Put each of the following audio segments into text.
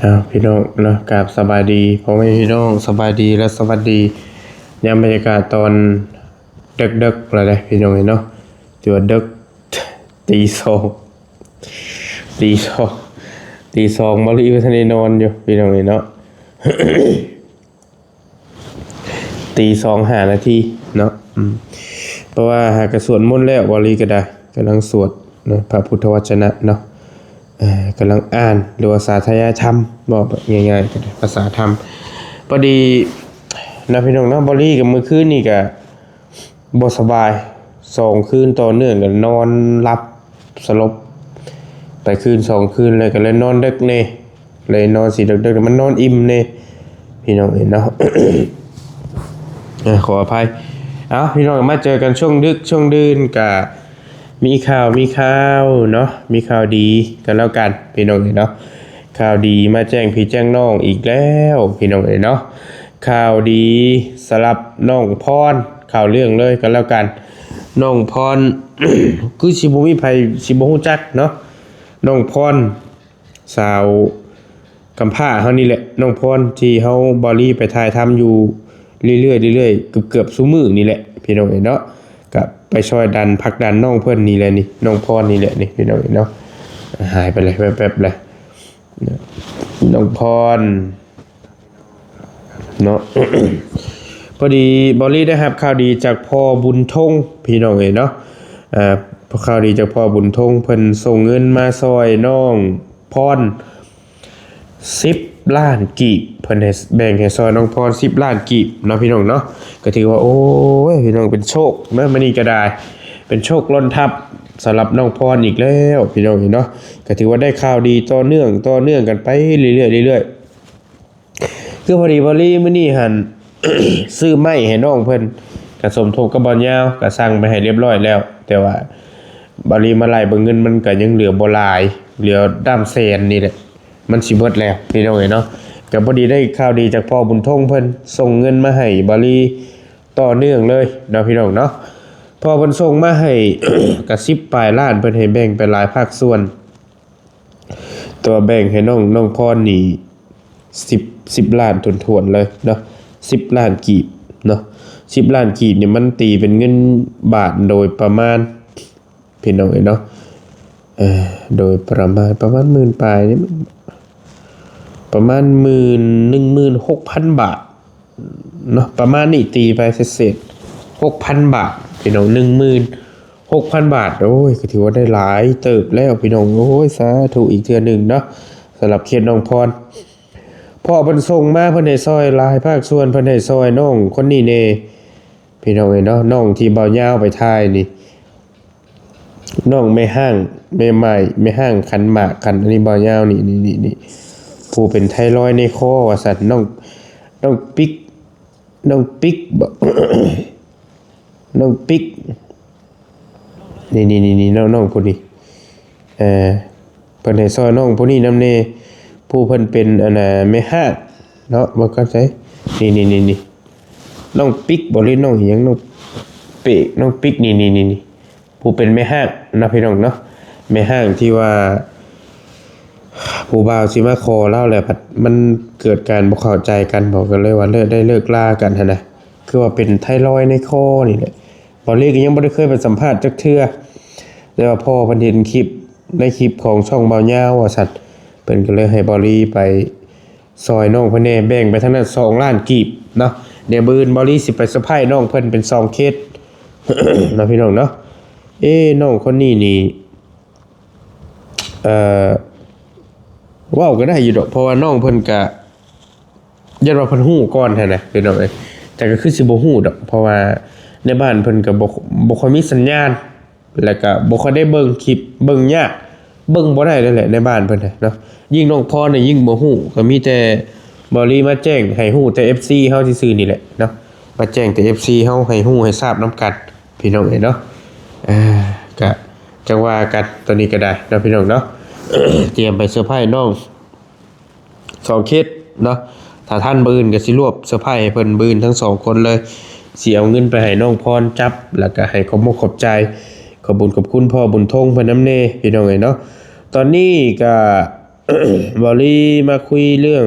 ອ້າວ ພີ່ນ້ອງເນາະ ກາບສະບາຍດີພໍ່ແມ່ພີ່ນ້ອງ ສະບາຍດີ ແລະ ສະຫວັດດີ ຍາມບັນຍາກາດຕອນເດິກໆ ແລ້ວເດ້ພີ່ນ້ອງເອີຍເນາະ ຖືວ່າເດິກ ຕີສອງ ຕີສອງ ຕີສອງ ບໍ່ລີບໍ່ທັນໄດ້ນອນຢູ່ ພີ່ນ້ອງເອີຍເນາະ. ຕີສອງຫ້ານາທີເນາະ ອືມ ເພາະວ່າຫາກະສວດມົນແລ້ວ ວາລີກໍໄດ້ ກຳລັງສວດເນາະ ພະພຸດທະວັດຈະນະເນາະ ເອີ ກຳລັງອ່ານ ຫຼືວ່າສາທະຍາຍທຳ ເວົ້າແບບງ່າຍໆ ກໍໄດ້ ພາສາທຳ. ພໍດີເນາະ ພີ່ນ້ອງເນາະ ວາລີກໍມື້ຄືນນີ້ກໍບໍ່ສະບາຍ ສອງຄືນຕໍ່ເນື່ອງ ກໍນອນຫຼັບສະຫຼົບໄປຄືນສອງຄືນ ແລ້ວກໍເລີຍນອນເດິກແດ່ ເລີຍນອນຊິເດິກໆ ແຕ່ມັນນອນອີ່ມແດ່ ພີ່ນ້ອງເອີຍເນາະ ເອີ ຂໍອະໄພ. ເອົ້າ ພີ່ນ້ອງ ມາເຈີກັນຊ່ວງດຶກຊ່ວງດື່ນ ກະມີຂ່າວ ມີຂ່າວເນາະ ມີຂ່າວດີກັນແລ້ວກັນ ພີ່ນ້ອງເອີຍເນາະ ຂ່າວດີມາແຈ້ງພີ່ແຈ້ງນ້ອງອີກແລ້ວ ພີ່ນ້ອງເອີຍເນາະ ຂ່າວດີສຳລັບນ້ອງພອນ ເຂົ້າເລື່ອງເລີຍກັນແລ້ວກັນ ນ້ອງພອນ ຄືຊິບໍ່ມີໃຜຊິບໍ່ຮູ້ຈັກເນາະ ນ້ອງພອນ ສາວກຳພ້າເຮົານີ້ແຫຼະ ນ້ອງພອນ ທີ່ເຮົາ ເບົາລີ ໄປຖ່າຍທຳຢູ່ເລື້ອຍໆ ເລື້ອຍໆ ເກືອບໆ ຊຸມື້ນີ້ແຫຼະ ພີ່ນ້ອງເອີຍເນາະ ກະໄປຊ່ອຍດັນ ຜັກດັນນ້ອງເພິ່ນນີ້ແຫຼະນີ້ ນ້ອງພອນນີ້ແຫຼະນີ້ ພີ່ນ້ອງເອີຍເນາະ ຫາຍໄປເລີຍ ແວບໆ ເລີຍ ນ້ອງພອນ ເນາະ ພໍດີເບົາລີໄດ້ຮັບຂ່າວດີຈາກພໍ່ບຸນທົງ ພີ່ນ້ອງເອີຍເນາະ ອ່າ ຂ່າວດີຈາກພໍ່ບຸນທົງ ເພິ່ນສົ່ງເງິນມາຊ່ອຍນ້ອງພອນສິບລ້ານກີບ ເພິ່ນໃຫ້ ແບ່ງໃຫ້ຊ່ອຍນ້ອງພອນສິບລ້ານກີບເນາະ ພີ່ນ້ອງເນາະ ກໍຖືວ່າ ໂອ້ຍ ພີ່ນ້ອງ ເປັນໂຊກເນາະ ມື້ນີ້ກໍໄດ້ ເປັນໂຊກລ້ນທັບສຳລັບນ້ອງພອນອີກແລ້ວ ພີ່ນ້ອງເອີຍເນາະ ກໍຖືວ່າໄດ້ຂ່າວດີຕໍ່ເນື່ອງ ຕໍ່ເນື່ອງກັນໄປເລື້ອຍໆ ເລື້ອຍໆ ຄືພໍດີເບົາລີມື້ນີ້ຫັ້ນ ຊື້ໄມ້ໃຫ້ນ້ອງເພິ່ນ ກະສົມທົບກັບບ່າວຍາວ ກະສັ່ງໄປໃຫ້ຮຽບຮ້ອຍແລ້ວ ແຕ່ວ່າເບົາລີມາໄລ່ເບິ່ງເງິນມັນກະຍັງເຫຼືອບໍ່ຫຼາຍ ເຫຼືອດ້າມແສນນີ້ແຫຼະ ມັນຊິເບິດແລ້ວ ພີ່ນ້ອງເອີຍເນາະ ກະພໍດີໄດ້ຂ່າວດີຈາກພໍ່ບຸນທົງ ເພິ່ນສົ່ງເງິນມາໃຫ້ເບົາລີຕໍ່ເນື່ອງເລີຍເນາະ ພີ່ນ້ອງເນາະ ພໍ່ເພິ່ນສົ່ງມາໃຫ້ ກະສິບປາຍລ້ານ ເພິ່ນໃຫ້ແບ່ງໄປຫຼາຍພາກສ່ວນ ແຕ່ວ່າແບ່ງໃຫ້ນ້ອງ ນ້ອງພອນນີ້ສິບ ສິບລ້ານຖ້ວນໆເລີຍເນາະ ສິບລ້ານກີບເນາະ ສິບລ້ານກີບນີ້ມັນຕີເປັນເງິນບາດໂດຍປະມານ ພີ່ນ້ອງເອີຍເນາະ ເອີ ໂດຍປະມານ ປະມານໝື່ນປາຍນີ້ ປະມານໝື່ນ ໜຶ່ງໝື່ນຫົກພັນບາດ ເນາະ ປະມານນີ້ ຕີໄປເສດໆ ຫົກພັນບາດ ພີ່ນ້ອງ ໜຶ່ງໝື່ນຫົກພັນບາດ ໂອ້ຍ ກໍຖືວ່າໄດ້ຫຼາຍເຕີບແລ້ວ ພີ່ນ້ອງ ໂອ້ຍ ສາທຸອີກເທື່ອໜຶ່ງເນາະ ສຳລັບເຂດນ້ອງພອນ ເພາະເພິ່ນສົ່ງມາ ເພິ່ນໃຫ້ຊ່ອຍຫຼາຍພາກສ່ວນ ເພິ່ນໃຫ້ຊ່ອຍນ້ອງຄົນນີ້ແດ່ ພີ່ນ້ອງເອີຍເນາະ ນ້ອງທີ່ບ່າວຍາວໄປຖ່າຍນີ້ ນ້ອງແມ່ຮ້າງ ແມ່ໝ້າຍ ແມ່ຮ້າງຂັນໝາກ ຂັນ ອັນນີ້ບ່າວຍາວນີ້ ນີ້ ນີ້ ນີ້ ຜູ້ເປັນໄທຣອຍໃນຄໍວ່າຊັ້ນ ນ້ອງ ນ້ອງປິກ ນ້ອງປິກບໍ ນ້ອງປິກ ນີ້ ນີ້ ນີ້ ນ້ອງ ນ້ອງຜູ້ນີ້ ເອີ ເພິ່ນໃຫ້ຊ່ອຍນ້ອງຜູ້ນີ້ນຳແດ່ ຜູ້ເພິ່ນເປັນ ອັນນ່າ ແມ່ຮ້າງເນາະ ເບິ່ງກ່ອນໃສ ນີ້ ນີ້ ນີ້ ນ້ອງປິກບໍ ຫຼືນ້ອງອີ່ຫຍັງ ນ້ອງເປກ ນ້ອງປິກ ນີ້ ນີ້ ນີ້ ນີ້ ຜູ້ເປັນແມ່ຮ້າງເນາະ ພີ່ນ້ອງເນາະ ແມ່ຮ້າງທີ່ວ່າຜູ້ບ່າວຊິມາຂໍລາວແລ້ວ ພັດມັນເກີດການບໍ່ເຂົ້າໃຈກັນບໍ ກໍເລີຍວ່າເລີກ ໄດ້ເລີກລາກັນຫັ້ນນະ ຄືວ່າເປັນໄທຣອຍໃນຄໍນີ້ແຫຼະ ເບົາລີກໍຍັງບໍ່ໄດ້ເຄີຍໄປສຳພາດຈັກເທື່ອ ແຕ່ວ່າພໍ່ເພິ່ນເຫັນຄລິບ ໃນຄລິບຂອງຊ່ອງບ່າວຍາວວ່າຊັ້ນ ເພິ່ນກໍເລີຍໃຫ້ເບົາລີໄປ ຊ່ອຍນ້ອງເພິ່ນແດ່ ແບ່ງໄປທາງນັ້ນສອງລ້ານກີບເນາະ ດຽວມື້ອື່ນເບົາລີຊິໄປເຊີໄພນ້ອງເພິ່ນເປັນສອງເຄສເນາະ ພີ່ນ້ອງເນາະ ເອ ນ້ອງຄົນນີ້ນີ້ ເອີ ເວົ້າກໍໄດ້ຢູ່ດອກ ເພາະວ່ານ້ອງເພິ່ນກະ ຢ້ານວ່າເພິ່ນຮູ້ກ່ອນຫັ້ນນະ ພີ່ນ້ອງເອີຍ ແຕ່ກໍຄືຊິບໍ່ຮູ້ດອກ ເພາະວ່າໃນບ້ານເພິ່ນກໍບໍ່ ບໍ່ຄ່ອຍມີສັນຍານ ແລ້ວກະບໍ່ຄ່ອຍໄດ້ເບິ່ງຄລິບ ເບິ່ງຍາກ ເບິ່ງບໍ່ໄດ້ເລີຍແຫຼະໃນບ້ານເພິ່ນນະເນາະ ຍິ່ງນ້ອງພອນນີ້ຍິ່ງບໍ່ຮູ້ ກໍມີແຕ່ເບົາລີມາແຈ້ງໃຫ້ຮູ້ແຕ່ເອັຟຊີເຮົາຊື່ໆນີ້ແຫຼະເນາະ ມາແຈ້ງແຕ່ເອັຟຊີເຮົາໃຫ້ຮູ້ໃຫ້ຊາບນຳກັນ ພີ່ນ້ອງເອີຍເນາະ ເອີ ກະຈັ່ງວ່າກັນ ຕອນນີ້ກໍໄດ້ເນາະ ພີ່ນ້ອງເນາະ ຕຽມໄປເຊີໄພນ້ອງ ສອງເຄສເນາະ ຖ້າທັນມື້ອື່ນກໍຊິລວບເຊີໄພໃຫ້ເພິ່ນມື້ອື່ນທັງສອງຄົນເລີຍ ຊິເອົາເງິນໄປໃຫ້ນ້ອງພອນຈັບ ແລ້ວກໍໃຫ້ຂອບມຸກຂອບໃຈ ຂອບບຸນຂອບຄຸນພໍ່ບຸນທົງເພິ່ນນຳແດ່ ພີ່ນ້ອງເອີຍເນາະ ຕອນນີ້ກໍ ເວົ້າລີມາຄຸຍເລື່ອງ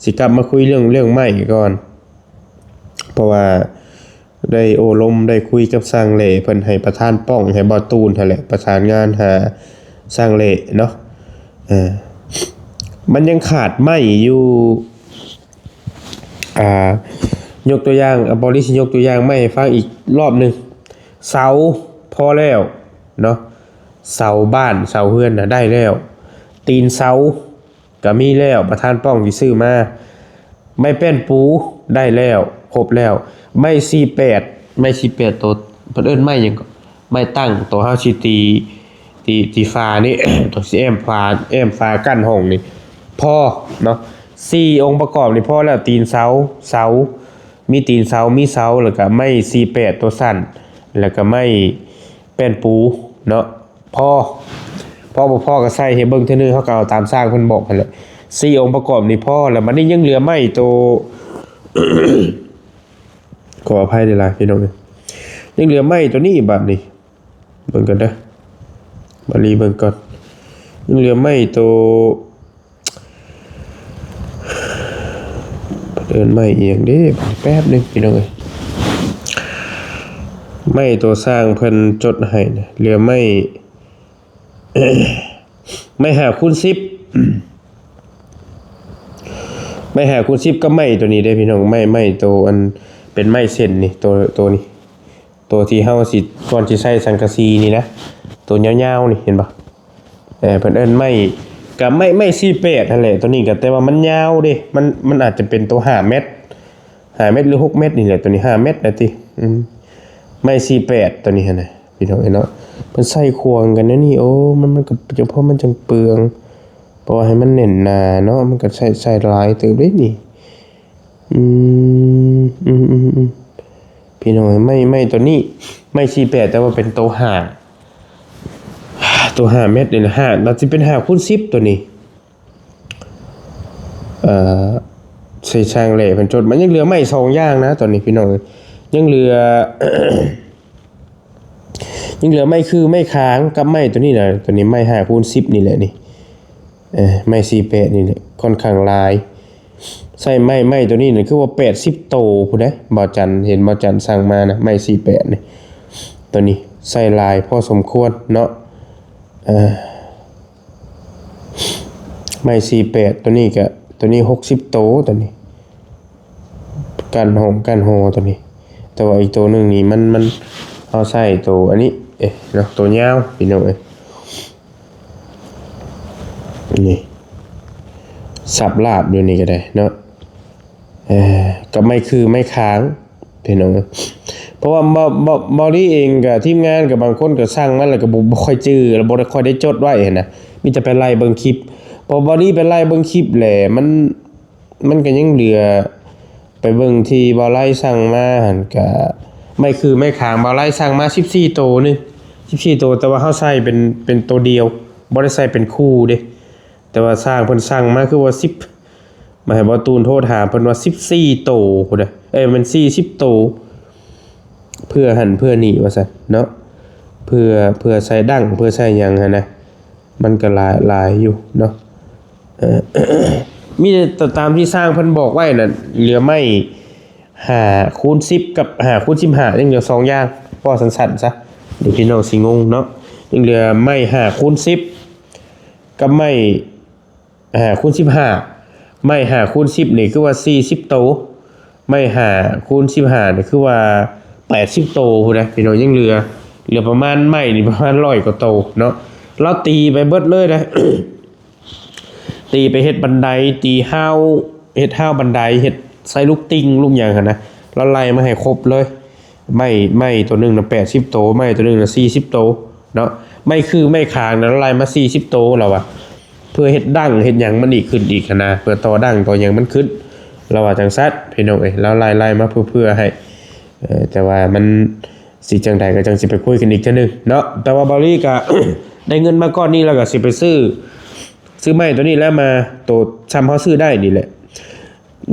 ຊິກັບມາຄຸຍເລື່ອງ ເລື່ອງໄມ້ກ່ອນ ເພາະວ່າໄດ້ໂອ້ລົມ ໄດ້ຄຸຍກັບຊ່າງແຫຼ້ ເພິ່ນໃຫ້ປະທານປ້ອງ ໃຫ້ບ່າວຕູນຫັ້ນແຫຼະ ປະສານງານຫາຊ່າງແຫຼ້ເນາະ. ເອີ ມັນຍັງຂາດໄມ້ຢູ່ ອ່າ ຍົກຕົວຢ່າງ ອາ ບໍລິຊິຍົກຕົວຢ່າງໄມ້ໃຫ້ຟັງອີກລອບໜຶ່ງ. ເສົາພໍແລ້ວເນາະ ເສົາບ້ານເສົາເຮືອນນະໄດ້ແລ້ວ, ຕີນເສົາກະມີແລ້ວ ປະທານປ້ອງຊິຊື້ມາ, ໄມ້ແປ້ນປູໄດ້ແລ້ວ ຄົບແລ້ວ, ໄມ້ສີ່ແປດ ໄມ້ສີ່ແປດໂຕ ເພິ່ນເອີ້ນໄມ້ຫຍັງເກາະ? ໄມ້ຕັ້ງ ໂຕເຮົາຊິຕີ ຕີ ຕີຝານີ້ ໂຕຊິແອ້ມຝາ ແອ້ມຝາກັ້ນຫ້ອງນີ້ ພໍເນາະ. ສີ່ອົງປະກອບນີ້ພໍແລ້ວ ຕີນເສົາ ເສົາ ມີຕີນເສົາ ມີເສົາ ແລ້ວກະໄມ້ສີ່ແປດໂຕສັ້ນ ແລ້ວກະໄມ້ແປ້ນປູເນາະ. ພໍ ພໍບໍ່ພໍກໍໃສ່ໃຫ້ເບິ່ງເທື່ອໜຶ່ງ ເຮົາກໍເອົາຕາມຊ່າງເພິ່ນບອກຫັ້ນແຫຼະ. ສີ່ອົງປະກອບນີ້ພໍແລ້ວ ບັດນີ້ຍັງເຫຼືອໄມ້ໂຕ ຂໍອະໄພຫຼາຍໆ ພີ່ນ້ອງເອີຍ ຍັງເຫຼືອໄມ້ໂຕນີ້ ບາດນີ້ເບິ່ງກ່ອນເດີ ບາດນີ້ເບິ່ງກ່ອນ ຍັງເຫຼືອໄມ້ໂຕ ເອີ້ນໄມ້ອີ່ຫຍັງເດ້ ແປັບໜຶ່ງພີ່ນ້ອງເອີຍ ໄມ້ໂຕຊ່າງເພິ່ນຈົດໃຫ້ນະ ເຫຼືອໄມ້ ໄມ້ຫ້າຄູນສິບ ໄມ້ຫ້າຄູນສິບກັບໄມ້ໂຕນີ້ເດ້ພີ່ນ້ອງ ໄມ້ ໄມ້ໂຕອັນເປັນໄມ້ເສັ້ນນີ້ ໂຕ ໂຕນີ້ ໂຕທີ່ເຮົາຊິ ກ່ອນຊິໃສ່ສັງກະສີນີ້ນະ ໂຕຍາວໆນີ້ ເຫັນບໍ່? ເອີ ເພິ່ນເອີ້ນໄມ້ ກະໄມ້ ໄມ້ສີ່ແປດຫັ້ນແຫຼະ ໂຕນີ້ກະ ແຕ່ວ່າມັນຍາວເດ້ ມັນ ມັນອາດຈະເປັນໂຕຫ້າແມັດ ຫ້າແມັດ ຫຼື ຫົກແມັດນີ້ແຫຼະ ໂຕນີ້ຫ້າແມັດນະຕິ ອືມ ໄມ້ສີ່ແປດໂຕນີ້ຫັ້ນນະ ພີ່ນ້ອງເອີຍເນາະ ເພິ່ນໃສ່ຂວາງກັນແນວນີ້ ໂອ້ ມັນ ມັນກໍຈັ່ງ ເພາະມັນຈັ່ງເປືອງ ເພາະວ່າໃຫ້ມັນແໜ້ນໜາເນາະ ມັນກໍໃຊ້ ໃຊ້ຫຼາຍເຕີບເດ້ນີ້ ອືມ ອືມ ອືມ ອືມ ພີ່ນ້ອງເອີຍ ໄມ້ ໄມ້ໂຕນີ້ ໄມ້ສີ່ແປດ ແຕ່ວ່າເປັນໂຕຫ້າ ໂຕຫ້າແມັດນີ້ນະ ຫ້າ ໜ້າຊິເປັນຫ້າຄູນສິບໂຕນີ້ ເອີ ໃສ່ຊ່າງແຫຼ້ເພິ່ນຈົດມາ ຍັງເຫຼືອໄມ້ສອງຢ່າງນະ ຕອນນີ້ ພີ່ນ້ອງເອີຍ ຍັງເຫຼືອ ຍັງເຫຼືອໄມ້ຄື ໄມ້ຄາງ ກັບໄມ້ໂຕນີ້ນະ ໂຕນີ້ໄມ້ຫ້າຄູນສິບນີ້ແຫຼະນີ້ ເອີ ໄມ້ສີ່ແປດນີ້ແຫຼະ ຂ້ອນຂ້າງຫຼາຍ ໃຊ້ໄມ້ ໄມ້ໂຕນີ້ນະ ຄືວ່າແປດສິບໂຕພຸ້ນເດ້ ບ່າວຈັນ ເຫັນບ່າວຈັນສັ່ງມານະ ໄມ້ສີ່ແປດນີ້ ໂຕນີ້ໃຊ້ຫຼາຍພໍສົມຄວນເນາະ ເອີ ໄມ້ສີ່ແປດ ໂຕນີ້ກະ ໂຕນີ້ຫົກສິບໂຕ ໂຕນີ້ ກັ້ນຫ້ອງ ກັ້ນຫໍ ໂຕນີ້ ແຕ່ວ່າອີກໂຕໜຶ່ງນີ້ ມັນ ມັນ ເຮົາໃຊ້ໂຕອັນນີ້ ເອະ ເນາະ ໂຕຍາວ ພີ່ນ້ອງເອີຍ ນີ້ ສັບລາບຢູ່ນີ້ກໍໄດ້ເນາະ ເອີ ກັບໄມ້ຄື ໄມ້ຄາງ ພີ່ນ້ອງເອີຍ ເພາະວ່າເບົາ ເບົາ ເບົາລີເອງກັບທີມງານ ກັບບາງຄົນກໍສັ່ງມາແລ້ວກໍບໍ່ ບໍ່ຄ່ອຍຈື່ ແລ້ວບໍ່ໄດ້ ຄ່ອຍໄດ້ຈົດໄວ້ຫັ້ນນະ ມີແຕ່ໄປໄລ່ເບິ່ງຄລິບ ເພາະເບົາລີໄປໄລ່ເບິ່ງຄລິບແຫຼະ ມັນ ມັນກໍຍັງເຫຼືອ ໄປເບິ່ງທີ່ບ່າວໄລສັ່ງມາຫັ້ນ ກະໄມ້ຄືໄມ້ຄາງ ບ່າວໄລສັ່ງມາສິບສີ່ໂຕໜຶ່ງ ສິບສີ່ໂຕ ແຕ່ວ່າເຮົາໃສ່ເປັນ ເປັນໂຕດຽວ ບໍ່ໄດ້ໃສ່ເປັນຄູ່ເດ້ ແຕ່ວ່າຊ່າງເພິ່ນສັ່ງມາຄືວ່າສິບ ມາໃຫ້ບ່າວຕູນໂທຖາມເພິ່ນວ່າສິບສີ່ໂຕພຸ້ນນະ ເອີຍ ແມ່ນສີ່ສິບໂຕ ເພື່ອຫັ້ນເພື່ອນີ້ວ່າຊັ້ນເນາະ ເພື່ອ ເພື່ອໃສ່ດັ້ງ ເພື່ອໃສ່ຫຍັງຫັ້ນນະ ມັນກໍຫຼາຍ ຫຼາຍຢູ່ເນາະ ເອີ ມີແຕ່ຕາມທີ່ຊ່າງເພິ່ນບອກໄວ້ນັ້ນ ເຫຼືອໄມ້ຫ້າຄູນສິບກັບຫ້າຄູນສິບຫ້າ ຍັງເຫຼືອສອງຢ່າງ ເວົ້າສັ້ນໆຊະ ດຽວພີ່ນ້ອງຊິງົງເນາະ ຍັງເຫຼືອໄມ້ຫ້າຄູນສິບກັບໄມ້ ຫ້າຄູນສິບຫ້າ ໄມ້ຫ້າຄູນສິບນີ້ຄືວ່າສີ່ສິບໂຕ ໄມ້ຫ້າຄູນສິບຫ້ານີ້ຄືວ່າແປດສິບໂຕພຸ້ນນະ ພີ່ນ້ອງ ຍັງເຫຼືອ ເຫຼືອປະມານ ໄມ້ນີ້ປະມານຮ້ອຍກວ່າໂຕເນາະ ລາວຕີໄປເບິດເລີຍນະ ຕີໄປເຮັດບັນໄດ ຕີຮາວ ເຮັດຮາວບັນໄດ ເຮັດໃສ່ລູກຕິ່ງລູກຫຍັງຫັ້ນນະ ລາວໄລ່ມາໃຫ້ຄົບເລີຍ ໄມ້ ໄມ້ໂຕໜຶ່ງນະແປດສິບໂຕ ໄມ້ໂຕໜຶ່ງນະສີ່ສິບໂຕເນາະ ໄມ້ຄືໄມ້ຄາງນະ ລາວໄລ່ມາສີ່ສິບໂຕລາວວ່າ ເພື່ອເຮັດດັ້ງເຮັດຫຍັງມັນອີກຂຶ້ນອີກຫັ້ນນະ ເພື່ອຕໍ່ດັ້ງຕໍ່ຫຍັງມັນຂຶ້ນ ລາວວ່າຈັ່ງຊັ້ນ ພີ່ນ້ອງເອີຍ ລາວໄລ່ ໄລ່ມາເພື່ອ ເພື່ອໃຫ້ ເອີ ແຕ່ວ່າມັນຊິຈັ່ງໃດກໍຈັ່ງຊິໄປຄຸຍກັນອີກເທື່ອໜຶ່ງເນາະ ແຕ່ວ່າເບົາລີກໍ ໄດ້ເງິນມາກ້ອນນີ້ ລາວກໍຊິໄປຊື້ ຊື້ໄມ້ໂຕນີ້ແຫຼະມາ ໂຕຊ່ຳເຮົາຊື້ໄດ້ນີ້ແຫຼະ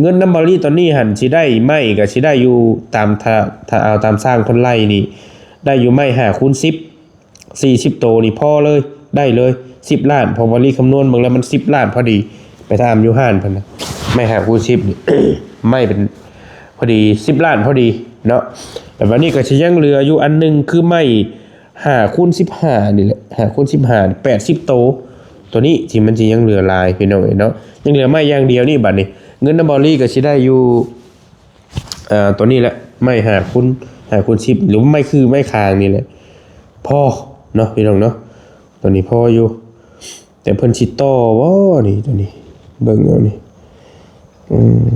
ເງິນນຳເບົາລີຕອນນີ້ຫັ້ນ ຊິໄດ້ໄມ້ກໍຊິໄດ້ຢູ່ຕາມ ຖ້າ ຖ້າເອົາຕາມຊ່າງເພິ່ນໄລ່ນີ້ ໄດ້ຢູ່ໄມ້ຫ້າຄູນສິບ ສີ່ສິບໂຕນີ້ພໍເລີຍ ໄດ້ເລີຍສິບລ້ານ ເພາະວ່າລີຄຳນວນເບິ່ງແລ້ວມັນສິບລ້ານພໍດີ ໄປຖາມຢູ່ຮ້ານເພິ່ນນະ ໄມ້ຫ້າຄູນສິບນີ້ ໄມ້ເປັນພໍດີສິບລ້ານພໍດີເນາະ. ແລ້ວບັດນີ້ກໍຊິຍັງເຫຼືອຢູ່ອັນໜຶ່ງ ຄືໄມ້ຫ້າຄູນສິບຫ້ານີ້ແຫຼະ ຫ້າຄູນສິບຫ້າ ແປດສິບໂຕ ໂຕນີ້ທີ່ມັນຊິຍັງເຫຼືອຫຼາຍ ພີ່ນ້ອງເອີຍເນາະ. ຍັງເຫຼືອໄມ້ຢ່າງດຽວນີ້ ບັດນີ້ເງິນນຳເບົາລີກໍຊິໄດ້ຢູ່ ເອີ ໂຕນີ້ແຫຼະ ໄມ້ຫ້າຄູນ ຫ້າຄູນສິບ ຫຼືວ່າໄມ້ຄືໄມ້ຄາງນີ້ແຫຼະ ພໍເນາະ ພີ່ນ້ອງເນາະ. ໂຕນີ້ພໍຢູ່ ແຕ່ເພິ່ນຊິຕໍ່ບໍ່ນີ້ ໂຕນີ້ ເບິ່ງເອົານີ້ ອືມ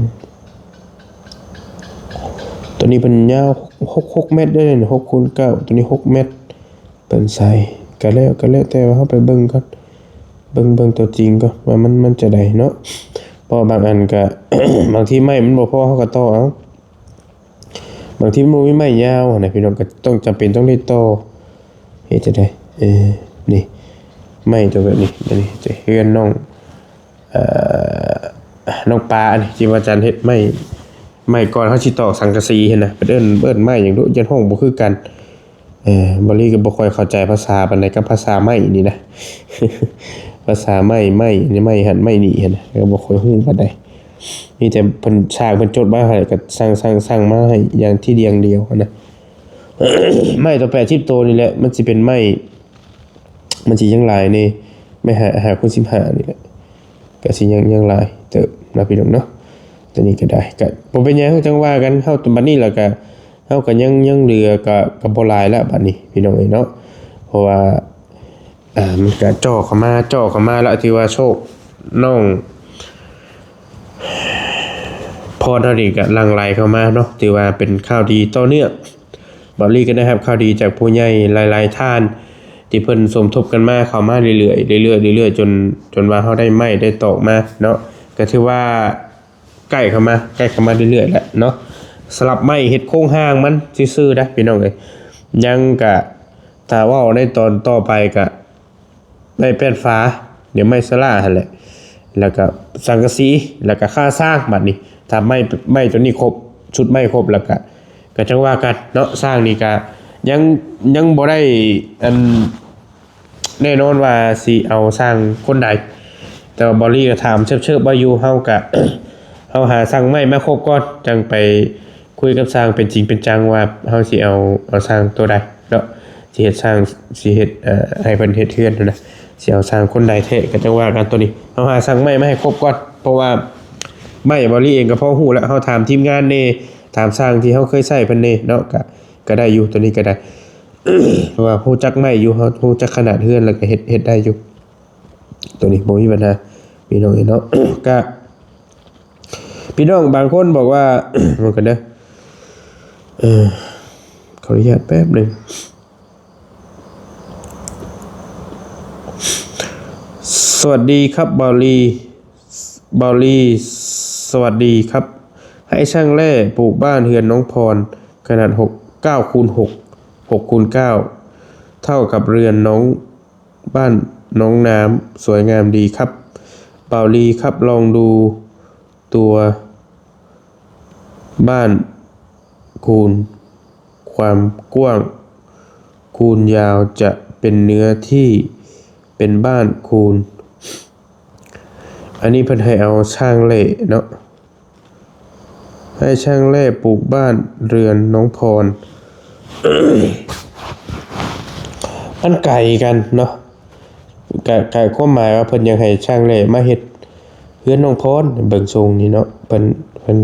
ໂຕນີ້ເພິ່ນຍາວຫົກ ຫົກແມັດເດ້ ຫົກຄູນເກົ້າ ໂຕນີ້ຫົກແມັດ ເພິ່ນໃສ່ ກໍແລ້ວ ກໍແລ້ວແຕ່ວ່າເຮົາໄປເບິ່ງກ່ອນ ເບິ່ງ ເບິ່ງຕົວຈິງກ່ອນວ່າມັນ ມັນຈະໃດເນາະ. ເພາະວ່າບາງອັນກໍ ບາງທີໄມ້ມັນບໍ່ພໍ ເຮົາກໍຕໍ່ເອົາ ບາງທີມັນບໍ່ມີໄມ້ຍາວຫັ້ນນະ ພີ່ນ້ອງ ກໍຕ້ອງ ຈຳເປັນຕ້ອງໄດ້ຕໍ່ ເຮັດຈັ່ງໃດ? ເອີ ນີ້ ໄມ້ຕົວແບບນີ້ ອັນນີ້ຈະເຮືອນນ້ອງ ເອີ ນ້ອງປາ ອັນນີ້ທີ່ວ່າຈັນເຮັດໄມ້ ໄມ້ກ່ອນເຮົາຊິຕອກສັງກະສີຫັ້ນນະ ເພິ່ນເອີ້ນ ເອີ້ນໄມ້ຫຍັງດຸ ຢ້ານຮ້ອງບໍ່ຄືກັນ. ເອີ ເບົາລີກໍບໍ່ຄ່ອຍເຂົ້າໃຈພາສາປານໃດກັບພາສາໄມ້ນີ້ນະ ພາສາໄມ້ ໄມ້ ໄມ້ຫັ້ນໄມ້ນີ້ຫັ້ນນະ ກໍບໍ່ຄ່ອຍຮູ້ປານໃດ. ມີແຕ່ເພິ່ນ ຊ່າງເພິ່ນຈົດມາໃຫ້ ກໍສັ່ງ ສັ່ງ ສັ່ງມາໃຫ້ຢ່າງທີດຽງດຽວຫັ້ນນະ. ໄມ້ຕົວແປດສິບໂຕນີ້ແຫຼະ ມັນຊິເປັນໄມ້ ມັນຊິຍັງຫຼາຍແດ່ ໄມ້ຫ້າ ຫ້າຄູນສິບຫ້ານີ້ແຫຼະ ກໍຊິຍັງ ຍັງຫຼາຍເຕີບນະ ພີ່ນ້ອງເນາະ. ຕົວນີ້ກໍໄດ້ ກໍບໍ່ເປັນຫຍັງ ຈັ່ງວ່າກັນ ເຮົາ ບັດນີ້ລະກໍ ເຮົາກໍຍັງ ຍັງເຫຼືອກໍ ກໍບໍ່ຫຼາຍລະບັດນີ້ ພີ່ນ້ອງເອີຍເນາະ. ເພາະວ່າ ອ່າ ມັນກະເຈາະເຂົ້າມາ ເຈາະເຂົ້າມາລະ ຖືວ່າໂຊກນ້ອງພອນເຮົານີ້ກະຫຼັ່ງໄຫຼເຂົ້າມາເນາະ ຖືວ່າເປັນຂ່າວດີຕໍ່ເນື່ອງ. ເບົາລີກໍໄດ້ຮັບຂ່າວດີຈາກຜູ້ໃຫຍ່ຫຼາຍໆທ່ານ ທີ່ເພິ່ນສົມທົບກັນມາ ເຂົ້າມາເລື້ອຍໆ ເລື້ອຍໆ ເລື້ອຍໆ ຈົນ ຈົນວ່າເຮົາໄດ້ໄມ້ໄດ້ຕອກມາເນາະ ກໍຖືວ່າ ໃກ້ເຂົ້າມາ ໃກ້ເຂົ້າມາເລື້ອຍໆແຫຼະເນາະ. ສະຫຼັບໄມ້ເຮັດໂຄງຮ່າງມັນຊື່ໆນະ ພີ່ນ້ອງເອີຍ. ຍັງກະ ຖ້າເວົ້າໃນຕອນຕໍ່ໄປກະ ໄມ້ແປ້ນຝາ ດຽວໄມ້ສະຫຼາຫັ້ນແຫຼະ ແລ້ວກະສັງກະສີ ແລ້ວກະຄາຊ້າງ. ບັດນີ້ຖ້າໄມ້ ໄມ້ຕົວນີ້ຄົບ ຊຸດໄມ້ຄົບ ແລ້ວກະ ກະຈັ່ງວ່າກັນເນາະ. ຊ້າງນີ້ກະຍັງ ຍັງບໍ່ໄດ້ ອັນ ແນ່ນອນວ່າຊິເອົາຊ່າງຄົນໃດ ແຕ່ວ່າເບົາລີກໍຖາມເຊີບໆໄວ້ຢູ່. ເຮົາກະ ເຮົາຫາຊ່າງໄມ້ມາຄົບກ່ອນ ຈັ່ງໄປຄຸຍກັບຊ່າງເປັນຈິງເປັນຈັງວ່າເຮົາຊິເອົາ ເອົາຊ່າງໂຕໃດເນາະ ຊິເຮັດຊ່າງ ຊິເຮັດ ເອີ ໃຫ້ເພິ່ນເຮັດເຮືອນຫັ້ນນະ ຊິເອົາຊ່າງຄົນໃດແທ້ ກໍຈັ່ງວ່າກັນ. ໂຕນີ້ເຮົາຫາຊ່າງໄມ້ມາໃຫ້ຄົບກ່ອນ ເພາະວ່າໄມ້ເບົາລີເອງກໍພໍຮູ້ແລ້ວ ເຮົາຖາມທີມງານແດ່ ຖາມຊ່າງທີ່ເຮົາເຄີຍໃຊ້ເພິ່ນແດ່ເນາະ ກະ ກະໄດ້ຢູ່ ໂຕນີ້ກະໄດ້ ເພາະວ່າຮູ້ຈັກໄມ້ຢູ່ ເຮົາຮູ້ຈັກຂະໜາດເຮືອນ ແລ້ວກະເຮັດ ເຮັດໄດ້ຢູ່. ໂຕນີ້ບໍ່ມີບັນຫາ ພີ່ນ້ອງເອີຍເນາະ. ກະ ພີ່ນ້ອງບາງຄົນບອກວ່າ ເບິ່ງກັນເດີ ເອີ ຂໍອະນຸຍາດແປັບໜຶ່ງ. ສະຫວັດດີຄັບ ເບົາລີ ເບົາລີ ສະຫວັດດີຄັບ. ໃຫ້ຊ່າງແລ່ປູກບ້ານເຮືອນນ້ອງພອນ ຂະໜາດຫົກ ເກົ້າຄູນຫົກ ຫົກຄູນເກົ້າ ເທົ່າກັບເຮືອນນ້ອງ ບ້ານນ້ອງນ້ຳ ສວຍງາມດີຄັບ ເບົາລີຄັບ. ລອງດູຕົວບ້ານຄູນ ຄວາມກວ້າງຄູນຍາວ ຈະເປັນເນື້ອທີ່ ເປັນບ້ານຄູນ. ອັນນີ້ເພິ່ນໃຫ້ເອົາຊ່າງແລ່ເນາະ ໃຫ້ຊ່າງແລ່ປູກບ້ານເຮືອນນ້ອງພອນ ມັນໄກກັນເນາະ. ກະ ກະຄວາມໝາຍວ່າເພິ່ນຢາກໃຫ້ຊ່າງແລ່ມາເຮັດເຮືອນນ້ອງພອນ ເບິ່ງຊົງນີ້ເນາະ ເພິ່ນ ເພິ່ນ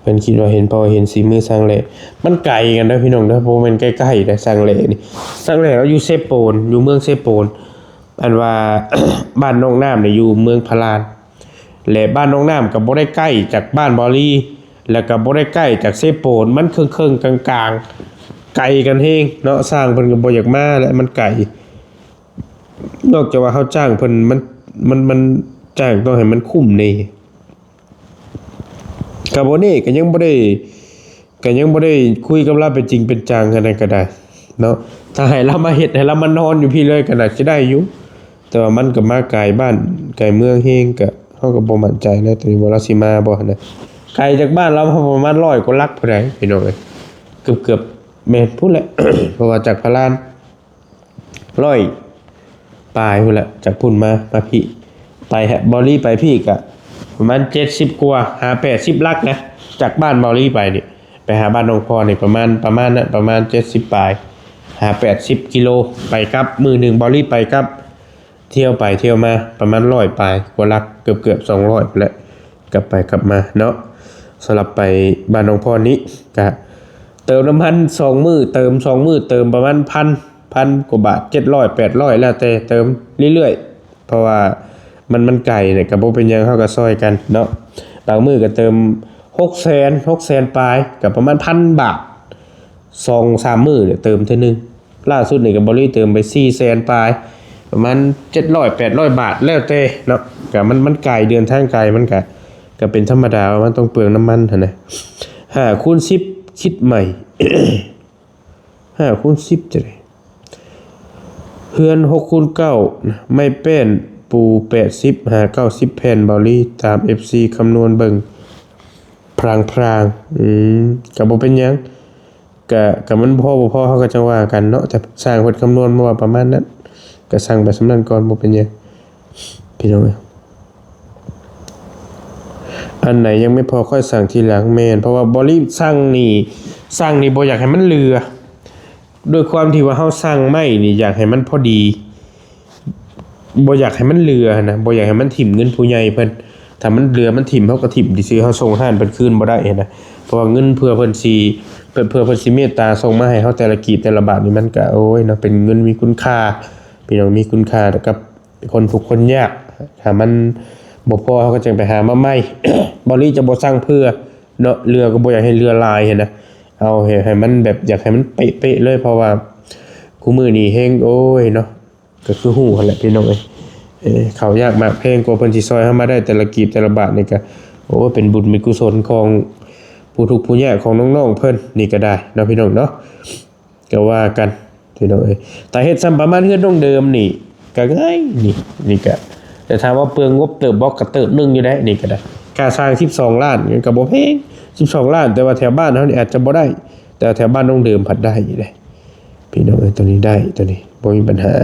ເພິ່ນຄິດວ່າເຫັນ ເພາະວ່າເຫັນສີມືຊ່າງແລ່. ມັນໄກກັນເດີພີ່ນ້ອງເດີ ບໍ່ແມ່ນໃກ້ໆເດີ ຊ່າງແລ່ນີ້ ຊ່າງແລ່ລາວຢູ່ເຊໂປນ ຢູ່ເມືອງເຊໂປນ. ອັນວ່າ ບ້ານນ້ອງນ້ຳນີ້ຢູ່ເມືອງພະລານ ແລະ ບ້ານນ້ອງນ້ຳກໍບໍ່ໄດ້ໃກ້ຈາກບ້ານເບົາລີ ແລ້ວກໍບໍ່ໄດ້ໃກ້ຈາກເຊໂປນ ມັນເຄິ່ງໆກາງໆ ໄກກັນແຮງເນາະ. ຊ່າງເພິ່ນກໍບໍ່ຢາກມາແຫຼະ ມັນໄກ ນອກຈາກວ່າເຮົາຈ້າງເພິ່ນ ມັນ ມັນ ມັນຈ້າງຕ້ອງໃຫ້ມັນຄຸ້ມແດ່. ກໍບໍ່ແນ່ ກໍຍັງບໍ່ໄດ້ ກໍຍັງບໍ່ໄດ້ຄຸຍກັບລາວເປັນຈິງເປັນຈັງ ອັນນັ້ນກໍໄດ້ເນາະ. ຖ້າໃຫ້ລາວມາເຮັດ ໃຫ້ລາວມານອນຢູ່ພີ້ເລີຍກໍໜ້າຈະໄດ້ຢູ່ ແຕ່ວ່າມັນກໍມາໄກບ້ານໄກເມືອງແຮງ ກໍ ເຮົາກໍບໍ່ໝັ້ນໃຈແລ້ວ ຕອນນີ້ວ່າລາວຊິມາບໍ່ຫັ້ນນະ. ໄກຈາກບ້ານລາວມາປະມານຮ້ອຍກວ່າຫຼັກພຸ້ນໃດ໋ ພີ່ນ້ອງເອີຍ ເກືອບໆ ແມ່ນພຸ້ນແຫຼະ ເພາະວ່າຈາກພະລານ ຮ້ອຍ ປາຍພຸ້ນແຫຼະ ຈາກພຸ້ນມາ ມາພີ້ ໄປ ເຮົາ ເບົາຫຼີໄປພີ້ກະປະມານເຈັດສິບກວ່າ ຫາແປດສິບຫຼັກນະ ຈາກບ້ານເບົາຫຼີໄປນີ້ ໄປຫາບ້ານໜອງພອນນີ້ປະມານ ປະມານນັ້ນ ປະມານເຈັດສິບປາຍ ຫາແປດສິບກິໂລ ໄປກັບ ມື້ໜຶ່ງເບົາຫຼີໄປກັບ ທ່ຽວໄປທ່ຽວມາປະມານຮ້ອຍປາຍກວ່າຫຼັກ ເກືອບໆສອງຮ້ອຍພຸ້ນແຫຼະ ກັບໄປກັບມາເນາະ. ສຳລັບໄປບ້ານໜອງພອນນີ້ກະເຕີມນ້ຳມັນສອງມື້ ເຕີມສອງມື້ ເຕີມປະມານພັນ ພັນກວ່າບາດ ເຈັດຮ້ອຍ ແປດຮ້ອຍ ແລ້ວແຕ່ເຕີມເລື້ອຍໆ ເພາະວ່າມັນ ມັນໄກນະ ກະບໍ່ເປັນຫຍັງ ເຮົາກະຊ່ອຍກັນເນາະ. ບາງມື້ກະເຕີມຫົກແສນ ຫົກແສນປາຍ ກະປະມານພັນບາດ ສອງສາມມື້ເຕີມເທື່ອໜຶ່ງ. ລ່າສຸດນີ້ກະເບົາຫຼີເຕີມໄປສີ່ແສນປາຍ ປະມານເຈັດຮ້ອຍ ແປດຮ້ອຍບາດ ແລ້ວແຕ່ເນາະ ກະມັນ ມັນໄກ ເດີນທາງໄກ ມັນກະ ກະເປັນທຳມະດາວ່າມັນຕ້ອງເປືອງນ້ຳມັນຫັ້ນນະ. ຫ້າຄູນສິບ ຄິດໃໝ່ ຫ້າຄູນສິບຈັ່ງໃດ ເຮືອນຫົກຄູນເກົ້າ ໄມ້ແປ້ນປູແປດສິບຫາເກົ້າສິບແຜ່ນ ເບົາຫຼີຕາມເອັຟຊີຄຳນວນເບິ່ງພລາງໆ. ອືມ ກະບໍ່ເປັນຫຍັງ ກະ ກະມັນພໍບໍ່ພໍ ເຮົາກະຈັ່ງວ່າກັນເນາະ ແຕ່ຊ່າງເພິ່ນຄຳນວນມາວ່າປະມານນັ້ນ ກະສັ່ງໄປສ່ຳນັ້ນກ່ອນ ບໍ່ເປັນຫຍັງ ພີ່ນ້ອງເອີຍ. ອັນໃດຍັງໄມ່ພໍຄ່ອຍສັ່ງທີຫຼັງ ແມ່ນ ເພາະວ່າເບົາຫຼີສັ່ງນີ້ ສັ່ງນີ້ບໍ່ຢາກໃຫ້ມັນເຫຼືອ ດ້ວຍຄວາມທີ່ວ່າເຮົາສັ່ງໄມ້ນີ້ ຢາກໃຫ້ມັນພໍດີ ບໍ່ຢາກໃຫ້ມັນເຫຼືອຫັ້ນນະ ບໍ່ຢາກໃຫ້ມັນຖິ້ມເງິນຜູ້ໃຫຍ່ເພິ່ນ. ຖ້າມັນເຫຼືອມັນຖິ້ມ ເຮົາກະຖິ້ມຊື່ໆ ເຮົາສົ່ງຮ້ານເພິ່ນຄືນບໍ່ໄດ້ຫັ້ນນະ ເພາະວ່າເງິນເພື່ອເພິ່ນຊິ ເພື່ອ ເພື່ອເພິ່ນຊິເມດຕາສົ່ງມາໃຫ້ເຮົາແຕ່ລະກີບແຕ່ລະບາດນີ້ ມັນກະ ໂອ້ຍເນາະ ເປັນເງິນມີຄຸນຄ່າ ພີ່ນ້ອງ ມີຄຸນຄ່າກັບຄົນທຸກຄົນຍາກ. ຖ້າມັນບໍ່ພໍ ເຮົາກະຈັ່ງໄປຫາມາໃໝ່ ເບົາຫຼີຈະບໍ່ສັ່ງເພື່ອເນາະ ເຫຼືອກະບໍ່ຢາກໃຫ້ເຫຼືອຫຼາຍຫັ້ນນະ ເອົາໃຫ້ ໃຫ້ມັນແບບ ຢາກໃຫ້ມັນເປະໆເລີຍ ເພາະວ່າຄູ່ມື້ນີ້ແຮງ ໂອ້ຍເນາະ ກະຄືຮູ້ຫັ້ນແຫຼະພີ່ນ້ອງເອີຍ ເອີ ເຂົ້າຍາກໝາກແພງ ກວ່າເພິ່ນຊິຊ່ອຍເຮົາມາໄດ້ແຕ່ລະກີບແຕ່ລະບາດນີ້ກະ ໂອ້ ເປັນບຸນເປັນກຸສົນຂອງຜູ້ທຸກຜູ້ຍາກຂອງນ້ອງໆເພິ່ນນີ້ກະໄດ້ເນາະ ພີ່ນ້ອງເນາະ ກະວ່າກັນພີ່ນ້ອງເອີຍ. ຖ້າເຮັດສ່ຳປະມານເຮືອນນ້ອງເດີມນີ້ກະງ່າຍ ນີ້ ນີ້ກະ ແຕ່ຖາມວ່າເປືອງງົບເຕີບບໍ່ ກະເຕີບໜຶ່ງຢູ່ໄດ໋ ນີ້ກະໄດ້ ຄ່າສ້າງສິບສອງລ້ານ ມັນກະບໍ່ແພງ ສິບສອງລ້ານ ແຕ່ວ່າແຖວບ້ານເຮົານີ້ອາດຈະບໍ່ໄດ້ ແຕ່ວ່າແຖວບ້ານນ້ອງເດີມພັດໄດ້ເດ້ ພີ່ນ້ອງເອີຍ ໂຕນີ້ໄດ້ ໂຕນີ້ບໍ່ມີບັນຫາ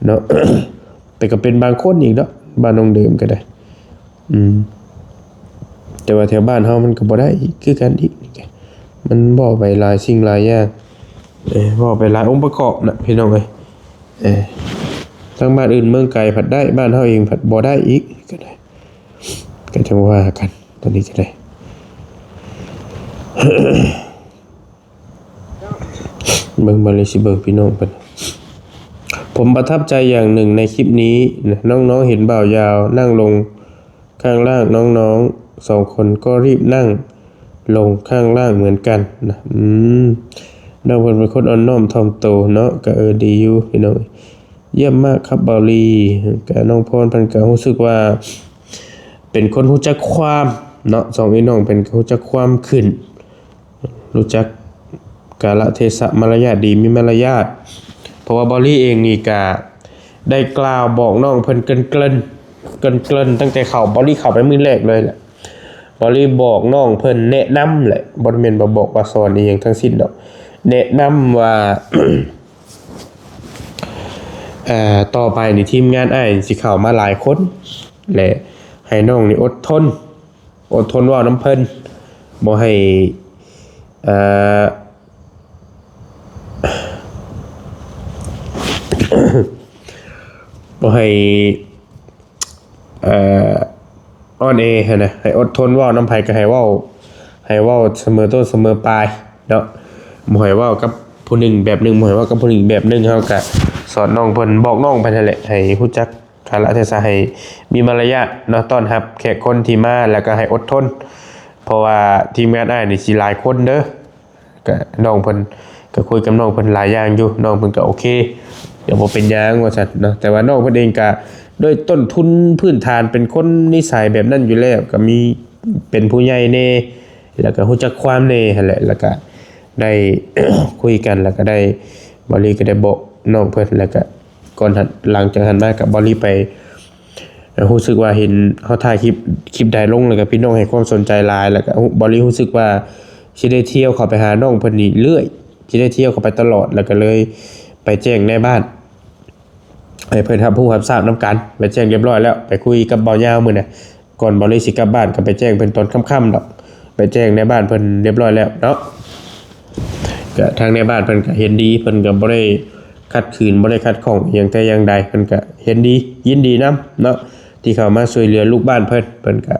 ເນາະ ແຕ່ກະເປັນບາງຄົນອີກເນາະ ບ້ານນ້ອງເດີມກະໄດ້ ອືມ ແຕ່ວ່າແຖວບ້ານເຮົາມັນກະບໍ່ໄດ້ອີກຄືກັນອີກ ມັນເວົ້າໄປຫຼາຍສິ່ງຫຼາຍຢ່າງ ເອີ ເວົ້າໄປຫຼາຍອົງປະກອບນະ ພີ່ນ້ອງເອີຍ ເອີ ທາງບ້ານອື່ນເມືອງໄກພັດໄດ້ ບ້ານເຮົາເອງພັດບໍ່ໄດ້ອີກ ກະໄດ້ ກະຈັ່ງວ່າກັນ ໂຕນີ້ກະໄດ້. ເບິ່ງ ເບິ່ງເລີຍ ຊິເບິ່ງພີ່ນ້ອງເພິ່ນ. ຜົມປະທັບໃຈຢ່າງໜຶ່ງໃນຄລິບນີ້ນະ ນ້ອງໆເຫັນບ່າວຍາວນັ່ງລົງຂ້າງລ່າງ ນ້ອງໆສອງຄົນກໍຣີບນັ່ງລົງຂ້າງລ່າງເໝືອນກັນນະ. ອືມ ນ້ອງເພິ່ນເປັນຄົນອ່ອນນ້ອມຖ່ອມໂຕເນາະ ກະ ເອີ ດີຢູ່ພີ່ນ້ອງ. ຢ້ຽມມາກຄັບເບົາຫຼີ. ກະນ້ອງພອນເພິ່ນກະຮູ້ສຶກວ່າເປັນຄົນຮູ້ຈັກຄວາມເນາະ ສອງເອື້ອຍນ້ອງເພິ່ນກະຮູ້ຈັກຄວາມຂຶ້ນ ຮູ້ຈັກກາລະເທສະ ມາລະຍາດດີ ມີມາລະຍາດ ເພາະວ່າເບົາຫຼີເອງນີ້ກະໄດ້ກ່າວບອກນ້ອງເພິ່ນເກິ່ນໆ ເກິ່ນໆ ຕັ້ງແຕ່ເຂົ້າ ເບົາຫຼີເຂົ້າໄປມື້ແລກເລີຍແຫຼະ ເບົາຫຼີບອກນ້ອງເພິ່ນ ແນະນຳແຫຼະ ບໍ່ແມ່ນວ່າບອກວ່າສອນອີ່ຫຍັງທັງສິ້ນດອກ ແນະນຳວ່າ ເອີ ຕໍ່ໄປນີ້ທີມງານອ້າຍຊິເຂົ້າມາຫຼາຍຄົນ ແລະ ໃຫ້ນ້ອງນີ້ອົດທົນ ອົດທົນເວົ້ານຳເພິ່ນ ບໍ່ໃຫ້ ເອີ ບໍ່ໃຫ້ ເອີ ອ່ອນແອຫັ້ນນະ ໃຫ້ອົດທົນເວົ້ານຳໃຜກະໃຫ້ເວົ້າ ໃຫ້ເວົ້າສະເໝີຕົ້ນສະເໝີປາຍເນາະ ບໍ່ໃຫ້ເວົ້າກັບຜູ້ໜຶ່ງແບບໜຶ່ງ ບໍ່ໃຫ້ເວົ້າກັບຜູ້ໜຶ່ງແບບໜຶ່ງ. ເຮົາກະສອນນ້ອງເພິ່ນ ບອກນ້ອງເພິ່ນຫັ້ນແຫຼະ ໃຫ້ຮູ້ຈັກກາລະເທສະ ໃຫ້ມີມາລະຍາດເນາະ ຕ້ອນຮັບແຂກຄົນທີ່ມາ ແລ້ວກະໃຫ້ອົດທົນ ເພາະວ່າທີມງານອ້າຍນີ້ຊິຫຼາຍຄົນເດີ. ກະນ້ອງເພິ່ນ ກະຄຸຍກັບນ້ອງເພິ່ນຫຼາຍຢ່າງຢູ່ ນ້ອງເພິ່ນກະໂອເຄ ກະບໍ່ເປັນຫຍັງວ່າຊັ້ນເນາະ. ແຕ່ວ່ານ້ອງເພິ່ນເອງກະດ້ວຍຕົ້ນທຶນພື້ນຖານເປັນຄົນນິໄສແບບນັ້ນຢູ່ແລ້ວ ກະມີເປັນຜູ້ໃຫຍ່ແດ່ ແລ້ວກະຮູ້ຈັກຄວາມແດ່ຫັ້ນແຫຼະ ແລ້ວກະໄດ້ຄຸຍກັນ ແລ້ວກະໄດ້ ເບົາຫຼີກະໄດ້ບອກນ້ອງເພິ່ນ ແລ້ວກະ ກ່ອນຫັ້ນ ຫຼັງຈາກຫັ້ນມາກະເບົາຫຼີໄປ ເອີ ຮູ້ສຶກວ່າເຫັນເຮົາຖ່າຍຄລິບ ຄລິບໃດລົງ ແລ້ວກະພີ່ນ້ອງໃຫ້ຄວາມສົນໃຈຫຼາຍ ແລ້ວກະເບົາຫຼີຮູ້ສຶກວ່າຊິໄດ້ທ່ຽວເຂົ້າໄປຫານ້ອງເພິ່ນນີ້ເລື້ອຍ ຊິໄດ້ທ່ຽວເຂົ້າໄປຕະຫຼອດ ແລ້ວກະເລີຍໄປແຈ້ງນາຍບ້ານ ໃຫ້ເພິ່ນຮັບຮູ້ຮັບຊາບນຳກັນ. ໄປແຈ້ງຮຽບຮ້ອຍແລ້ວ ໄປຄຸຍກັບບ່າວຍາວມື້ນະ ກ່ອນບ່າວລີຊິກັບບ້ານ ກໍໄປແຈ້ງເພິ່ນຕອນຄ່ຳໆດອກ ໄປແຈ້ງນາຍບ້ານເພິ່ນຮຽບຮ້ອຍແລ້ວເນາະ. ກະທາງນາຍບ້ານເພິ່ນກະເຫັນດີ ເພິ່ນກະບໍ່ໄດ້ຂັດຂືນ ບໍ່ໄດ້ຂັດຂ້ອງອີ່ຫຍັງແຕ່ຢ່າງໃດ ເພິ່ນກະເຫັນດີ ຍິນດີນຳເນາະ ທີ່ເຂົ້າມາຊ່ວຍເຫຼືອລູກບ້ານເພິ່ນ ເພິ່ນກະ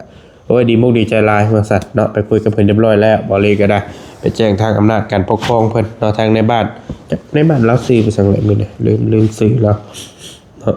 ໂອ້ຍ ດີມຸກດີໃຈຫຼາຍວ່າຊັ້ນເນາະ. ໄປຄຸຍກັບເພິ່ນຮຽບຮ້ອຍແລ້ວ ບ່າວລີກໍໄດ້ໄປແຈ້ງທາງອຳນາດການປົກຄອງເພິ່ນເນາະ ທາງນາຍບ້ານ ນາຍບ້ານລາວຊື່ວ່າຈັ່ງໃດມື້ນີ້ ລືມ ລືມຊື່ລາວເນາະ.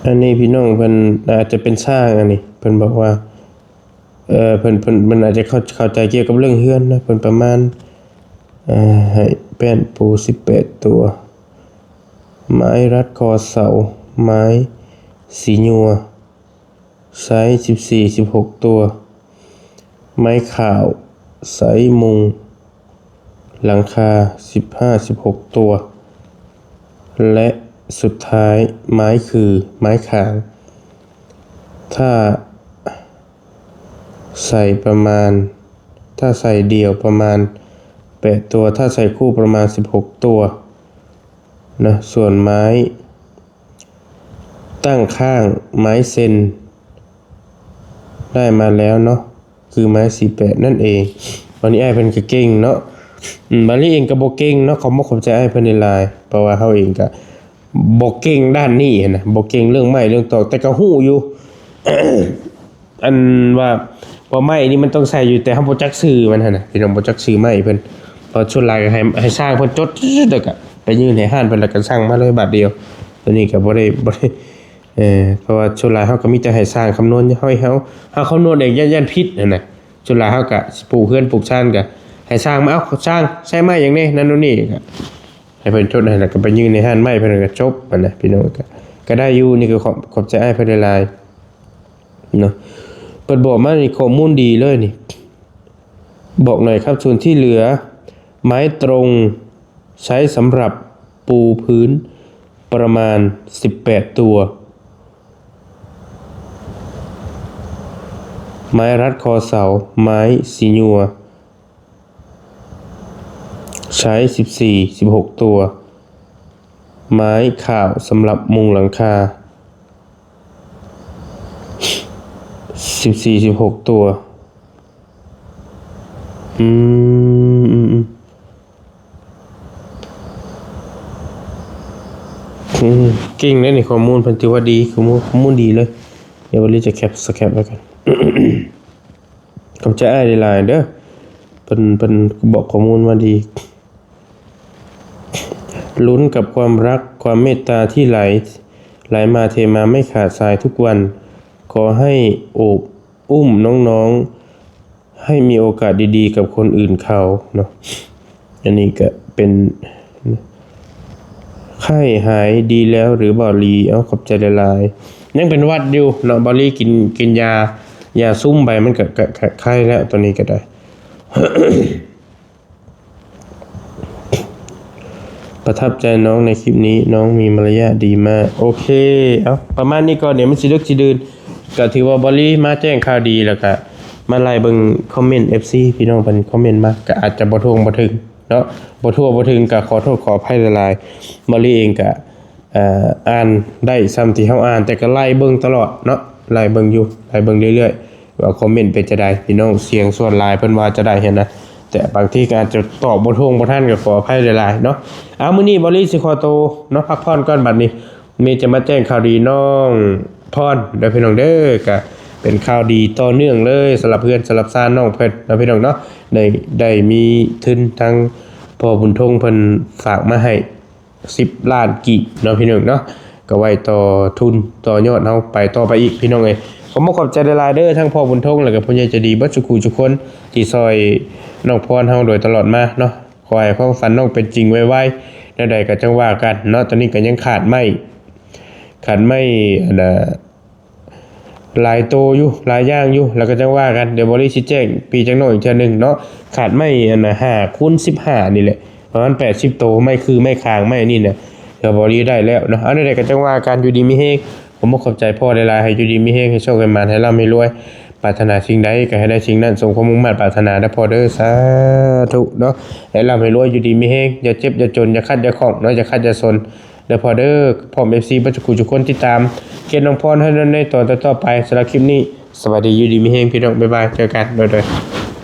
ອັນນີ້ພີ່ນ້ອງເພິ່ນອາດຈະເປັນຊ່າງ ອັນນີ້ເພິ່ນບອກວ່າ ເອີ ເພິ່ນ ເພິ່ນ ເພິ່ນອາດຈະເຂົ້າ ເຂົ້າໃຈກ່ຽວກັບເລື່ອງເຮືອນນະ ເພິ່ນປະມານ ເອີ ໃຫ້ແປ້ນປູສິບແປດຕົວ ໄມ້ລັດຄໍເສົາ ໄມ້ສີຍົວ ໃຊ້ສິບສີ່ ສິບຫົກຕົວ ໄມ້ຂາວ ໃຊ້ມຸງຫຼັງຄາ ສິບຫ້າ ສິບຫົກຕົວ ແລະ ສຸດທ້າຍ ໄມ້ຂື ໄມ້ຂາງ ຖ້າໃສ່ປະມານ ຖ້າໃສ່ດ່ຽວປະມານແປດຕົວ ຖ້າໃສ່ຄູ່ປະມານສິບຫົກຕົວນະ. ສ່ວນໄມ້ ຕັ້ງຂ້າງໄມ້ເຊັນໄດ້ມາແລ້ວເນາະ ຄືໄມ້ສີ່ແປດນັ້ນເອງ. ບາດນີ້ອ້າຍເພິ່ນກໍເກັ່ງເນາະ ອືມ ບາດນີ້ເອງກໍບໍ່ເກັ່ງເນາະ. ຂອບມຸກຂອບໃຈອ້າຍເພິ່ນຫຼາຍໆ ເພາະວ່າເຮົາເອງກໍບໍ່ເກັ່ງດ້ານນີ້ຫັ້ນນະ ບໍ່ເກັ່ງເລື່ອງໄມ້ເລື່ອງຕອກ ແຕ່ກໍຮູ້ຢູ່ ອັນວ່າ ເພາະໄມ້ນີ້ມັນຕ້ອງໃສ່ຢູ່ ແຕ່ເຮົາບໍ່ຈັກຊື່ມັນຫັ້ນນະ ພີ່ນ້ອງ ບໍ່ຈັກຊື່ໄມ້ເພິ່ນ. ເພາະສ່ວນຫຼາຍກໍໃຫ້ ໃຫ້ຊ່າງເພິ່ນຈົດ ແລ້ວກໍໄປຍື່ນໃຫ້ຮ້ານເພິ່ນ ແລ້ວກໍສັ່ງມາເລີຍບາດດຽວ. ຕົວນີ້ກໍບໍ່ໄດ້ ບໍ່ໄດ້ ເອີ ເພາະວ່າສ່ວນຫຼາຍເຮົາກໍມີແຕ່ໃຫ້ຊ່າງຄຳນວນ ເຮົາ ເຮົາ ເຮົາຄຳນວນເອງ ຢ້ານ ຢ້ານຜິດຫັ້ນນະ. ສ່ວນຫຼາຍເຮົາກໍຊິປູກເຮືອນປູກຊານ ກໍໃຫ້ຊ່າງມາ ເອົາ ຊ່າງໃຊ້ໄມ້ຫຍັງແດ່ ນັ້ນໂນ່ນນີ້ ກໍໃຫ້ເພິ່ນຈົດໃຫ້ ແລ້ວກໍໄປຍື່ນໃຫ້ຮ້ານໄມ້ເພິ່ນ ກໍຈົບຫັ້ນນະ ພີ່ນ້ອງ. ກໍ ກໍໄດ້ຢູ່ ນີ້ກໍຂອບ ຂອບໃຈອ້າຍເພິ່ນຫຼາຍໆ ເນາະ. ເພິ່ນບອກມານີ້ ຂໍ້ມູນດີເລີຍນີ້. ບອກໜ່ອຍຄັບ ສ່ວນທີ່ເຫຼືອ ໄມ້ຕົງໃຊ້ສຳລັບປູພື້ນປະມານສິບແປດຕົວ, ໄມ້ລັດຄໍເສົາ, ໄມ້ສີຍົວ ໃຊ້ສິບສີ່ ສິບຫົກຕົວ, ໄມ້ຂາວສຳລັບມຸງຫຼັງຄາ ສິບສີ່ ສິບຫົກຕົວ. ອືມ ອືມ ອືມ ອືມ ເກັ່ງເດ້ນີ້ ຂໍ້ມູນເພິ່ນຖືວ່າດີ ຂໍ້ມູນ ຂໍ້ມູນດີເລີຍ. ດຽວບ່າວລີຈະແຄັບ ສະແຄບໄວ້ກ່ອນ. ຂອບໃຈອ້າຍຫຼາຍໆເດີ ເພິ່ນ ເພິ່ນບອກຂໍ້ມູນມາດີ. ລຸ້ນກັບຄວາມຮັກ ຄວາມເມດຕາທີ່ໄຫຼ ໄຫຼມາເທມາໄມ່ຂາດສາຍທຸກວັນ. ຂໍໃຫ້ໂອບອຸ້ມນ້ອງໆ ໃຫ້ມີໂອກາດດີໆກັບຄົນອື່ນເຂົາເນາະ. ອັນນີ້ກະເປັນ ໄຂ້ຫາຍດີແລ້ວຫຼືບ່າວລີ? ເອົ້າ ຂອບໃຈຫຼາຍໆ. ຍັງເປັນຫວັດຢູ່ເນາະ ບ່າວລີກິນ ກິນຢາ ຢາຊຸມໄປ ມັນກະ ກະ ກະໄຄແລ້ວ ຕອນນີ້ກະໄດ້. ປະທັບໃຈນ້ອງໃນຄລິບນີ້ ນ້ອງມີມາລະຍາດດີມາກ. ໂອເຄ ເອົາ ປະມານນີ້ກ່ອນ ດຽວມັນຊິເດິກຊິດື່ນ. ກະຖືວ່າບ່າວລີມາແຈ້ງຂ່າວດີ ແລ້ວກະມາໄລ່ເບິ່ງຄອມເມັນ ເອັຟຊີ ພີ່ນ້ອງເພິ່ນຄອມເມັນມາ ກະອາດຈະບໍ່ທົ່ວບໍ່ເຖິງເນາະ ບໍ່ທົ່ວບໍ່ເຖິງ ກະຂໍໂທດຂໍອະໄພຫຼາຍໆ. ບ່າວລີເອງກະ ເອີ່ ອ່ານໄດ້ຊ່ຳທີ່ເຮົາອ່ານ ແຕ່ກໍໄລ່ເບິ່ງຕະຫຼອດເນາະ ໄລ່ເບິ່ງຢູ່ ໄລ່ເບິ່ງເລື້ອຍໆ ວ່າຄອມເມັນເປັນຈັ່ງໃດ ພີ່ນ້ອງ. ສຽງສ່ວນຫຼາຍເພິ່ນວ່າຈັ່ງໃດຫັ້ນນະ ແຕ່ບາງທີກໍອາດຈະຕອບບໍ່ທົ່ວບໍ່ທັນ ກໍຂໍອະໄພຫຼາຍໆເນາະ. ເອົາ ມື້ນີ້ບ່າວລີຊິຂໍໂຕເນາະ ພັກຜ່ອນກ່ອນ. ບັດນີ້ມີຈະມາແຈ້ງຂ່າວດີນ້ອງພອນເດີ ພີ່ນ້ອງເດີ ກໍເປັນຂ່າວດີຕໍ່ເນື່ອງເລີຍ ສຳລັບເຮືອນສຳລັບຊານນ້ອງເພິ່ນເນາະ ພີ່ນ້ອງເນາະ. ໄດ້ ໄດ້ມີທຶນທາງພໍ່ບຸນທົງເພິ່ນຝາກມາໃຫ້ ສິບລ້ານກີບເນາະ ພີ່ນ້ອງເນາະ ກໍໄວ້ຕໍ່ທຶນຕໍ່ຍອດເຮົາໄປຕໍ່ໄປອີກ ພີ່ນ້ອງເອີຍ. ຂໍຂອບໃຈຫຼາຍໆເດີ ທັງພໍ່ບຸນທົງ ແລ້ວກໍຜູ້ໃຫຍ່ໃຈດີເບິດສູ່ຄູ່ສູ່ຄົນ ທີ່ຊ່ອຍນ້ອງພອນເຮົາໂດຍຕະຫຼອດມາເນາະ. ປ່ອຍໃຫ້ຄວາມຝັນນ້ອງເປັນຈິງໄວໆ ແນວໃດກໍຈັ່ງວ່າກັນເນາະ. ຕອນນີ້ກໍຍັງຂາດໄມ້ ຂາດໄມ້ ອັນນ່າ ຫຼາຍໂຕຢູ່ ຫຼາຍຢ່າງຢູ່ ແລ້ວກໍຈັ່ງວ່າກັນ. ດຽວບໍ່ລີຊິແຈ້ງປີຈັກໜ້ອຍອີກເທື່ອໜຶ່ງເນາະ. ຂາດໄມ້ ອັນນ່າ ຫ້າຄູນສິບຫ້ານີ້ແຫຼະ ປະມານແປດສິບໂຕ ໄມ້ຄື ໄມ້ຄາງ ໄມ້ນີ້ນະ ດຽວບໍ່ລີໄດ້ແລ້ວເນາະ. ເອົາ ແນວໃດກໍຈັ່ງວ່າກັນ ຢູ່ດີມີແຮງ. ຂໍຂອບໃຈພໍ່ຫຼາຍໆ ໃຫ້ຢູ່ດີມີແຮງ ໃຫ້ໂຊກໃຫ້ໝານ ໃຫ້ລ່ຳໃຫ້ລວຍ ປາດຖະໜາສິ່ງໃດກໍໃຫ້ໄດ້ສິ່ງນັ້ນ ສົມຄວາມມຸ່ງມາດປາດຖະໜາເດີພໍ່ເດີ ສາທຸເນາະ. ໃຫ້ລ່ຳໃຫ້ລວຍ ຢູ່ດີມີແຮງ ຢ່າເຈັບຢ່າຈົນ ຢ່າຂັດຢ່າຂ້ອງເນາະ ຢ່າຂັດຢ່າສົນເດີພໍ່ເດີ. ພ້ອມເອັຟຊີເບິດທຸກຜູ້ທຸກຄົນ ຕິດຕາມເຄສນ້ອງພອນໃຫ້ໃນຕອນຕໍ່ໆໄປ. ສຳລັບຄລິບນີ້ ສະບາຍດີ ຢູ່ດີມີແຮງພີ່ນ້ອງ ບາຍບາຍ ເຈີກັນ ໂດຍໆ.